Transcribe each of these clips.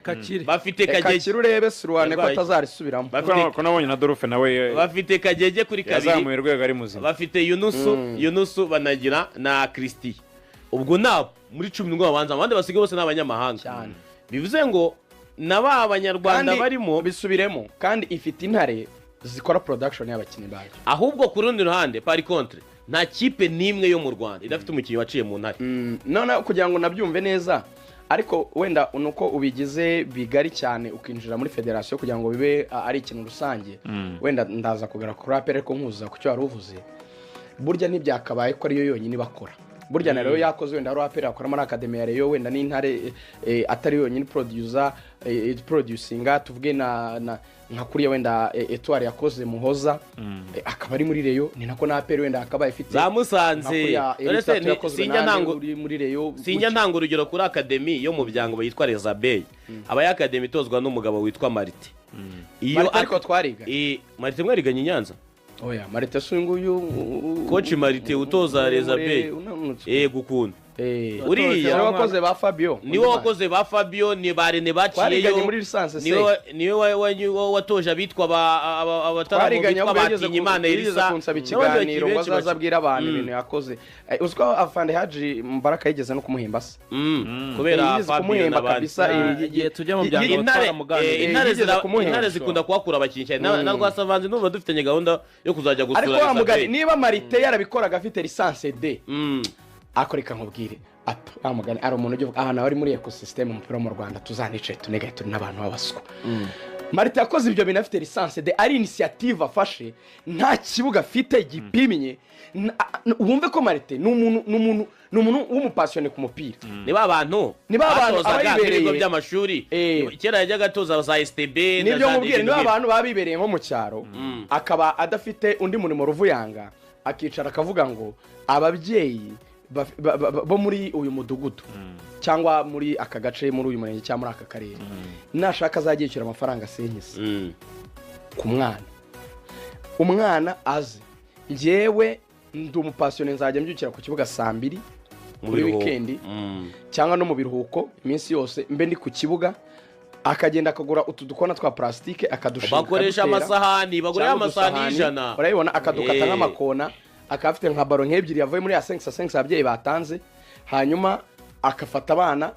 Kakire. Bafite Reka Kagege. Kire urebe Suruwane ko Yarwaye. atazarisubiramo. Bafite Ko nabonye na Dorufe nawe Bafite Kagege kuri kabiri. yazamuye urwego, ari muzima. Bafite Yunusu, banagira na Christian. Ubwo nabo muri 11 babanza, abandi basigaye bose ni abanyamahanga. Cyane. Bivuze ngo na ba Banyarwanda Kandi barimo. bisubiremo, kandi ifite Intare zikora production y'abakinnyi bayo. Ahubwo ku rundi ruhande, par contre, nta kipe n'imwe yo mu Rwanda idafite umukinnyi waciye mu Ntare. None kugira ngo nabyumve neza, ariko wenda nuko ubigize bigari cyane ukinjira muri federasiyo kugira ngo bibe ari ikintu rusange, wenda ndaza kugaruka kuri APR, ariko nkuza ku cyo wari uvuze, burya ntibyakabaye ko ariyo yonyine bakora. Burya na Rayon yakoze, wenda hari APR yakora muri academy ya Rayon, wenda n'Intare atari yonyine producer, producinga, tuvuge na nka kuriya wenda Etoile yakoze Muhoza, akaba ari muri Rayon, ni nako na APR wenda akabaye ifite Za nka Musanze. kuriya None se Eric yakozwe sinjya nande ntango uri muri Rayon sinjya gutyo. ntanga urugero kuri academy yo mu Byango yitwa Rezabey, aba academy itozwa n'umugabo witwa Marite. Iyo Marite ariko twariga. Marite mwariganye i Nyanza? Oya, Marite si uyu nguyu Coach Marite utoza Rezabey. Unanutse. Yego, ukuntu uriya niwe wakoze ba Fabio. Niwe wakoze ba Fabio, ni ba Rene Twariganye baciyeyo. muri licence Niwe niwe watoje abitwa abataramu Twariganye bitwa ahubwo yigeze Batinyimana yigeze Elisa kunsaba n'abandi ikiganiro bakinnyi ngo benshi. azaze abwire abantu ibintu yakoze. Uzi ko afande Haji Mbaraka yigeze no kumuhemba se? Kubera Yigeze Fabio kumuhemba n'abandi. kabisa. Igihe tujya mu Byango Intare twaramuganiriye. Intare Yigeze kumuhemba. Intare zikunda kuhakura abakinnyi cyane. Na Rwasavanze numva dufitanye gahunda yo kuzajya gusura Ariko wa mugani, Elizabeth. niba Marite yarabikoraga afite licence D, ariko reka nkubwire ato, wa mugani ari umuntu ujya uvuga ahantu ari muri ecosystem umupira wo mu Rwanda, tuzanicaye tunegaye turi n'abantu b'abaswa. Marite yakoze ibyo bintu afite licence D, ari initiative afashe, nta kibuga afite gipimye. Wumve ko Marite ni umuntu w'umu passionné ku mupira. Ni ba bantu Ni ba bantu batozaga aba nk'ibigo yibereye. by'amashuri. Kera yajyaga atoza za STB na Nibyo za nkubwire, niba ibintu. abantu baba bibereye nko mu cyaro, akaba adafite undi murimo ruvuyanga, akicara akavuga ngo ababyeyi bo muri uyu mudugudu cyangwa muri aka gace, muri uyu murenge cyangwa muri aka karere, nashaka azajya yishyura amafaranga senyise ku mwana, umwana aze, njyewe ndi umu passionné, nzajya mbyukira ku kibuga saa 2 Mu muri biruhuko. wikendi cyangwa no mu biruhuko, iminsi yose mbe ndi ku kibuga. Akagenda akagura utu dukona twa plastique, akadushinga, Bakoresha akadutera, amasahani, bagura cyangwa amasahani udusahani, 100. urayibona, akadukata nk'amakona, akaba afite nka ballon nk'ebyiri yavuye muri ya senkisa senkisa ababyeyi batanze, hanyuma akafata abana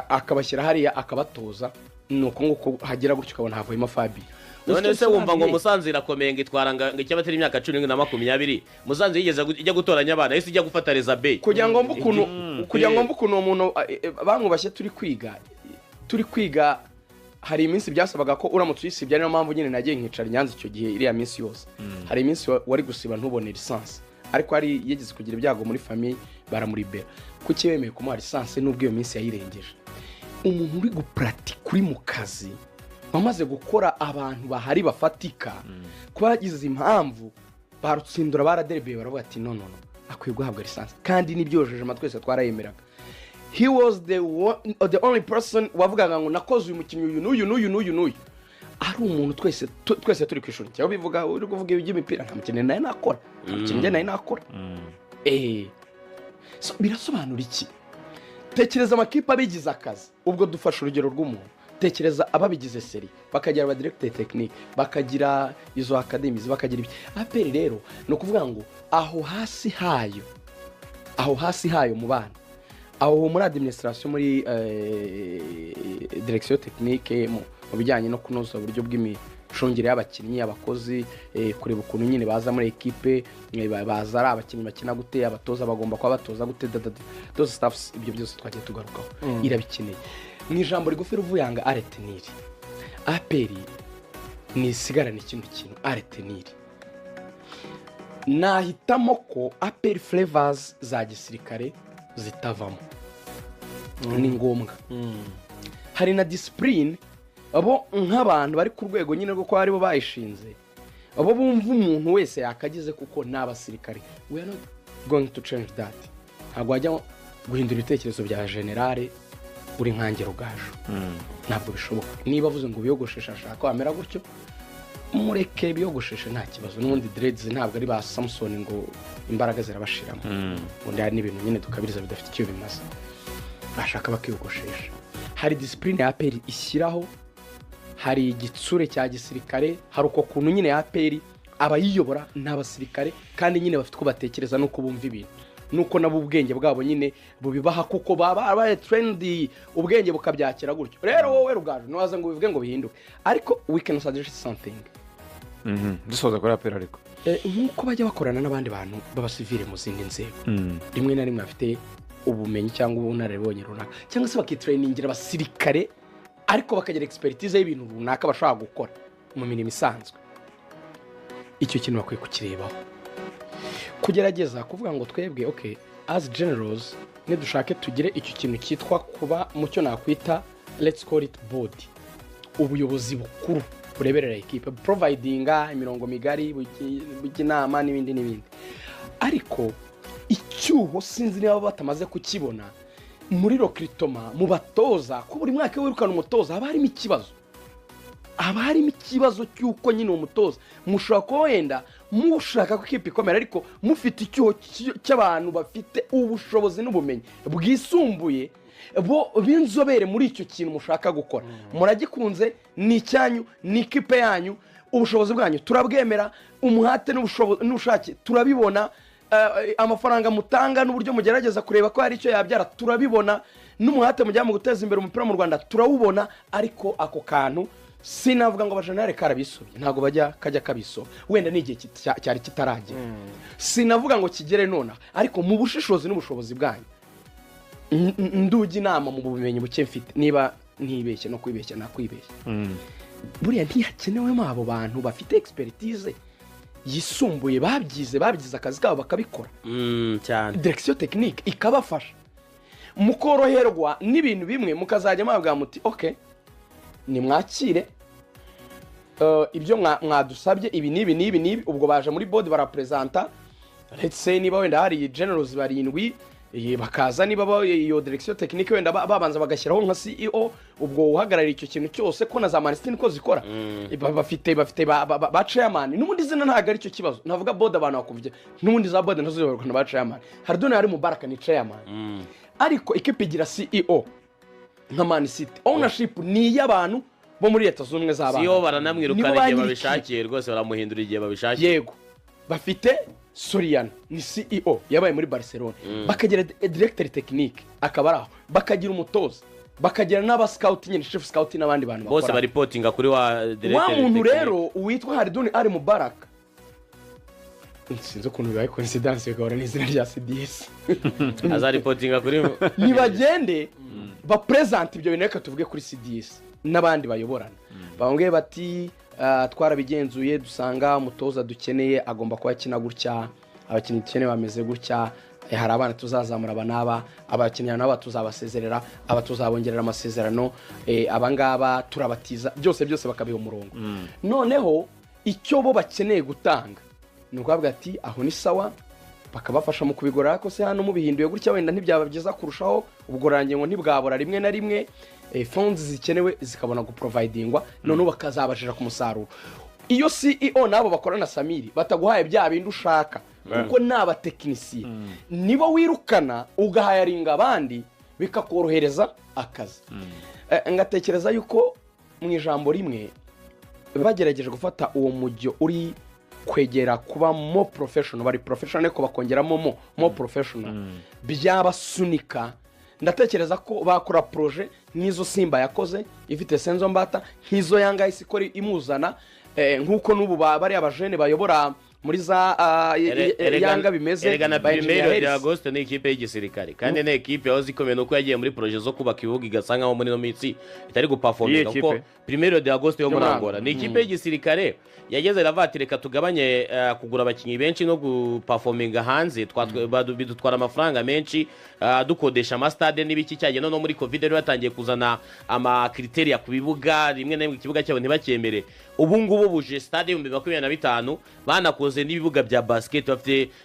akabashyira hariya akabatoza. Ni uko nguko hagira gutyo ukabona havuyemo Fabio. None se wumva ngo Musanze irakomeye, ngo itwara ngo icyaba atari imyaka 11 na 20, Musanze yigeze ijya gutoranya abana, yahise ijya gufata Rezabey. Kugira ngo mbe ukuntu uwo muntu bamwubashye, turi kwiga hari iminsi byasabaga ko uramutse uyisibye, ari niyo mpamvu nyine nagiye nkicara i Nyanza icyo gihe, iriya minsi yose hari iminsi wari gusiba ntubone licence, ariko hari yigeze kugira ibyago muri famille baramuribera. Kuki bemeye kumuha licence nubwo iyo minsi yayirengeje? Umuntu uri gupuratika, uri mu kazi, wamaze gukora, abantu bahari bafatika, kuba yagize impamvu barutsindura, baraderebeye, baravuga ati: "No, no, no, akwiye guhabwa licence." Kandi n'ibyojeje twese twarayemeraga. He was the only person wavugaga ngo nakoze uyu mukinnyi uyu n'uyu n'uyu n'uyu n'uyu, ari umuntu twese twese turi ku ishuri. Cyangwa bivuga uri kuvuga iby'imipira, nta mukinnyi nawe nakora, nta mukinnyi njye nawe nakora. So, birasobanura iki? Tekereza amakipe abigize akazi. Ubwo dufashe urugero rw'umuntu, tekereza ababigize sérieux, bakagira aba directeur technique, bakagira izo academies, bakagira ibyo. APR rero ni ukuvuga ngo aho hasi hayo, aho hasi hayo mu bana, aho muri administration, muri direction technique, mu bijyanye no kunoza uburyo bw'imicungire y'abakinnyi, abakozi, kureba ukuntu nyine baza muri ekipe, baza ari abakinnyi bakina gute, abatoza bagomba kuba batoza gute, those stuffs, ibyo byose twagiye tugarukaho, irabikeneye. Mu ijambo rigufi ruvuyanga, areteniri APR nisigarane kino kintu areteniri, nahitamo ko APR flavors za gisirikare zitavamo, ni ngombwa. Hari na discipline, abo nk'abantu bari ku rwego nyine rwo kuba aribo bayishinze, abo bumva umuntu wese yakagize kuko ni abasirikare. We are not going to change that. Ntabwo wajya guhindura ibitekerezo bya général uri nkange Rugaju, ntabwo bishoboka. Niba avuze ngo biyogosheshe, ashaka wamera gutyo, mureke biyogosheshe, nta kibazo. N'ubundi dreads ntabwo ari ba Samusoni ngo imbaraga zirabashiramo. Ubundi hari n'ibintu nyine dukabiriza bidafite icyo bimaze, bashaka bakiyogoshesha. Hari discipline ya APR ishyiraho, hari igitsure cya gisirikare, hari uko kuntu nyine ya APR abayiyobora ni abasirikare, kandi nyine bafite uko batekereza n'uko bumva ibintu, nuko nabo ubwenge bwabo nyine bubibaha, kuko baba babaye trained, ubwenge bukabyakira gutyo. Rero wowe Rugaju ntiwaza ngo ubivuge ngo bihinduke, ariko we can suggest something. Dusoza kuri APR ariko. Nk'uko bajya bakorana n'abandi bantu b'abasivile mu zindi nzego, rimwe na rimwe bafite ubumenyi cyangwa ubunararibonye runaka, cyangwa se bakitrainingira abasirikare, ariko bakagira expertise y'ibintu runaka bashobora gukora mu mirimo isanzwe. Icyo kintu bakwiye kukirebaho, kugerageza kuvuga ngo twebwe, okay, as generals, nidushake tugire icyo kintu cyitwa kuba mu cyo nakwita, let's call it board, ubuyobozi bukuru bureberera ekipe, providinga imirongo migari, bujya inama n'ibindi n'ibindi. Ariko icyuho sinzi niba batamaze kukibona muri recrutement mu batoza, ko buri mwaka iyo wirukana umutoza haba harimo ikibazo, haba harimo ikibazo cy'uko nyine uwo mutoza mushobora kuba wenda mushaka ko ikipe ikomera, ariko mufite icyuho cy'abantu bafite ubushobozi n'ubumenyi bwisumbuye, bo b'inzobere muri icyo kintu mushaka gukora. Muragikunze, ni icyanyu, ni ikipe yanyu, ubushobozi bwanyu turabwemera, umuhate n'ubushake turabibona, amafaranga mutanga n'uburyo mugerageza kureba ko hari icyo yabyara turabibona, n'umuhate mujya mu guteza imbere umupira mu Rwanda turawubona. Ariko ako kantu sinavuga ngo abajenerali karabisobye, ntabwo bajya kajya kabisoba, wenda ni igihe cyari kitaragera. Sinavuga ngo kigere nonaha, ariko mu bushishozi n'ubushobozi bwanyu, ndujya inama mu bumenyi buke mfite, niba ntibeshye no kwibeshya nakwibeshya, buriya ntihakenewemo abo bantu bafite expertise yisumbuye, babyize, babigize akazi kabo bakabikora, Cyane. direction technique ikabafasha, mukoroherwa n'ibintu bimwe, mukazajya mwabwira muti: "Ok, nimwakire ibyo mwadusabye, ibi n'ibi n'ibi n'ibi." Ubwo baje muri board barapresenta, let's say niba wenda hari generals barindwi, bakaza, niba iyo direction technique wenda babanza bagashyiraho nka CEO, ubwo uhagarariye icyo kintu cyose, ko na za Man City niko zikora. Bafite ba chairman. N'ubundi izina ntabwo ari cyo kibazo, navuga board abantu bakumva n'ubundi za board nazo ziyoborwa na ba chairman. Khaldoon Al Mubarak ni chairman, ariko ikipe igira CEO nka Man City. Ownership ni iy'abantu bo muri Leta Zunze Ubumwe z'Abarabu. Siyo, baranamwirukana Nibo ba igihe nyiri babishakiye rwose, baramuhindura igihe babishakiye. Yego, bafite Soriano ni CEO, yabaye muri Barcelona, bakagira directeur technique akaba ari aho, bakagira umutoza, bakagira n'aba scout nyine, chief scout n'abandi bantu Bose bakora. baripotinga kuri wa Wa directeur muntu technique. rero witwa Khaldoon Al Mubarak, sinzi ukuntu bibaye coincidence bigahura n'izina rya CDS. Azaripotinga kuri Nibagende bapresenta ibyo bintu, reka tuvuge kuri CDS n'abandi bayoborana, bamwe bati: "Ah, twarabigenzuye dusanga umutoza dukeneye agomba kuba akina gutya, abakinnyi dukeneye bameze gutya, hari abana tuzazamura aba n'aba, abakinnyi nabo tuzabasezerera, aba tuzabongerera amasezerano, aba ngaba turabatiza," byose byose bakabiha umurongo. Noneho icyo bo bakeneye gutanga ni ukuvuga ati: "Aho ni sawa," bakabafasha mu kubigorora, ariko se hano mubihinduye gutya wenda ntibyaba byiza kurushaho? Ubugororangingo ntibwabura rimwe na rimwe, funds zikenewe zikabona guprovidingwa, noneho bakazabashira ku musaruro. Iyo CEO n'abo bakorana, Samiri, bataguhaye bya bindi ushaka, kuko ni abatekinisiye, nibo wirukana ugahayaringa abandi, bikakorohereza akazi. Ngatekereza yuko mu ijambo rimwe bagerageje gufata uwo mujyo uri kwegera kuba more professional, bari professional ariko bakongeramo more professional, byabasunika. Ndatekereza ko bakora projet nk'izo Simba yakoze ifite Senzo Mbata, nk'izo Yanga isi ikora imuzana, nk'uko n'ubu bariya bajene bayobora muri za Yanga bimeze, Erega na ba Engineer Primeiro de Harris. Agosto ni ikipe y'igisirikare, kandi ni ikipe yahoze ikomeye, nuko yagiye muri projet zo kubaka ibibuga, igasa nkaho muri ino minsi itari guperforminga. Iyihe Kuko kipe? Primeiro de Agosto yo muri Yo muri Angola ni ikipe y'igisirikare yageze iravuga ati: "Reka tugabanye kugura abakinnyi benshi no guperforminga hanze, bidutwara amafaranga menshi, dukodesha amasitade n'ibiki." Cyagiye noneho muri Covid rero batangiye kuzana amacriteria ku bibuga, rimwe na rimwe ikibuga cyabo ntibacyemere. Ubu ngubu buje stade 25,000, banakoze n'ibibuga bya basket,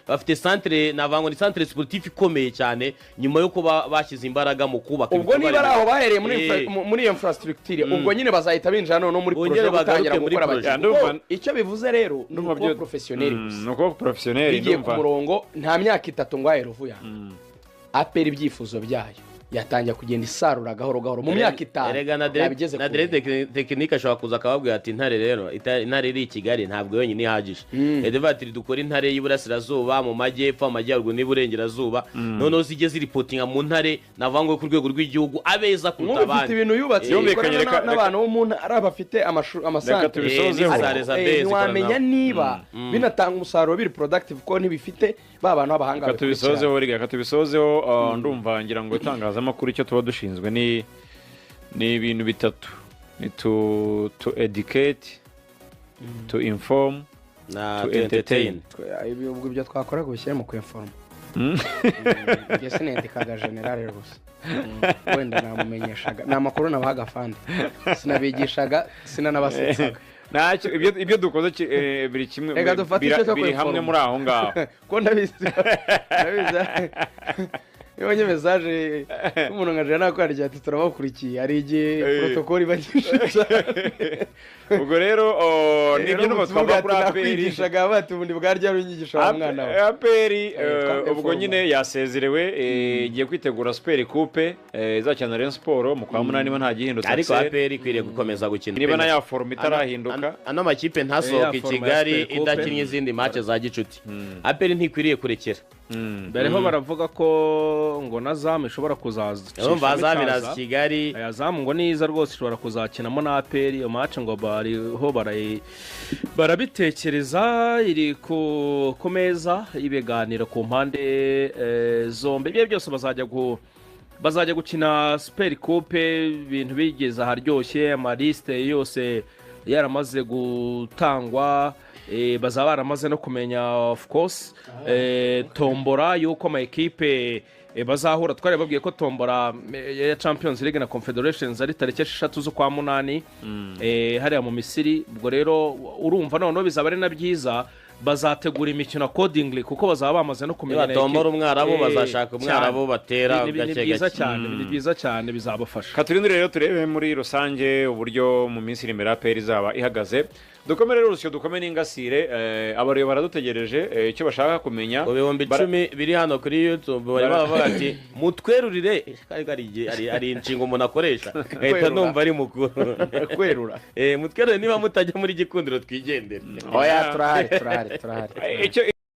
bafite centre, navuga ngo ni centre sportif ikomeye cyane, nyuma yo kuba bashyize imbaraga mu kubaka Ubwo ibikorwa niba ari aho remezo. bahereye muri muri iyo infrastructure, ubwo nyine bazahita binjira noneho muri Bongere projet yo gutangira bagaruke muri gukora projet. abakinnyi. Ndumva- Kuko icyo bivuze rero ni Ndumva ukuba professionnel gusa. Ni ukuba professionnel. Bigiye ku Ndumva murongo, nta myaka 3 ngo ahe ruvuya APR ibyifuzo byayo. Yatangiye kugenda isarura gahoro gahoro mu myaka 5 Erega na yabigeze na kure. directeur technique ashobora kuza akababwira ati: "Intare rero, Intare iri i Kigali ntabwo yonyine ihagije." Edeva ati: "Dukore Intare y'Iburasirazuba, mu Majyepfo, Amajyaruguru n'Iburengerazuba, noneho zijye ziripotinga mu Ntare, navuga ngo ku rwego rw'igihugu abeza kuruta Nk'ubu ifite abandi." ibintu yubatse, Yumvikanye, ikorana n'abantu bo mu ntara bafite Reka amasantere. tubisozeho. N'izi za Rezabe Ntiwamenya zikorana. niba binatanga umusaruro biri productive, kuko ntibifite ba bantu b'abahanga Reka tubisozeho, reka tubisozeho. Ndumva ngira ngo itangazamakuru icyo tuba dushinzwe ni ibintu bitatu: ni to educate, to inform, na to to entertain. entertain. Ubwo ibyo twakora kubishyire mu kweforoma. Njye sinendikaga generale gusa. Wenda namumenyeshaga, ni amakuru nabahaga fandi, sinabigishaga, sinanabasetsaga. Ntacyo, ibyo dukoze biri kimwe. Reka dufate icyo cyo Biri hamwe kweforoma. muri aho ngaho. Ko ndabizi, iyo ubonye message y'umuntu nka jana nakwandikiye ati: "Turabakurikiye", hari igihe protocol iba nyinshi cyane. Ubwo rero, oh, nibyo nuko twavuga kuri APR. Nakwigishaga bati ubundi bwarya runyigisha wa mwana we. APR Twa ubwo nyine yasezerewe, igiye kwitegura Super Coupe izakina na Rayon Sport mu kwa munani niba nta gihindutse. Ariko Axel. APR ikwiriye gukomeza gukina. Niba na ya forme itarahinduka. Ano makipe ntasohoke Ya i forme ya Kigali Super Coupe. idakinnye izindi match za gicuti. APR ntikwiriye kurekera. Mbere ho baravuga ko ngo na Zamu ishobora kuzaza. Urumva Azam iraza i Kigali. Aya Zamu ngo niza rwose ishobora kuzakinamo na APR. Iyo match ngo bariho barabitekereza, iri ku meza y'ibiganiro ku mpande zombi. Ibyo byose bazajya gukina Super Coupe, ibintu bigeze aharyoshye, amaliste yose yaramaze gutangwa, bazaba baramaze no kumenya, of course, tombora y'uko ama ekipe bazahura. Twari babwiye ko tombora ya Champions League na Confederations ari tariki 6 z'ukwa munani, hariya mu Misiri. Ubwo rero urumva noneho bizaba ari na byiza, bazategura imikino accordingly kuko bazaba bamaze no kumenya. Nibatombora Umwarabu, bazashaka Umwarabu Cyane. batera Ni gake byiza gake. cyane, ni byiza cyane, bizabafasha. Katurindire rero turebe muri rusange uburyo mu minsi iri imbere APR izaba ihagaze. Dukome rero urusyo, dukome n'ingasire. Abareba baradutegereje, icyo bashaka kumenya. Ku bihumbi 10 biri hano kuri YouTube barimo baravuga ati: "Mutwerurire." Ariko hari inshinga umuntu akoresha nkahita numva ari mukuru. Kwerura. Mutwerurire niba mutajya muri Gikundiro, twigendere. Oya, turahari, turahari, turahari. Icyo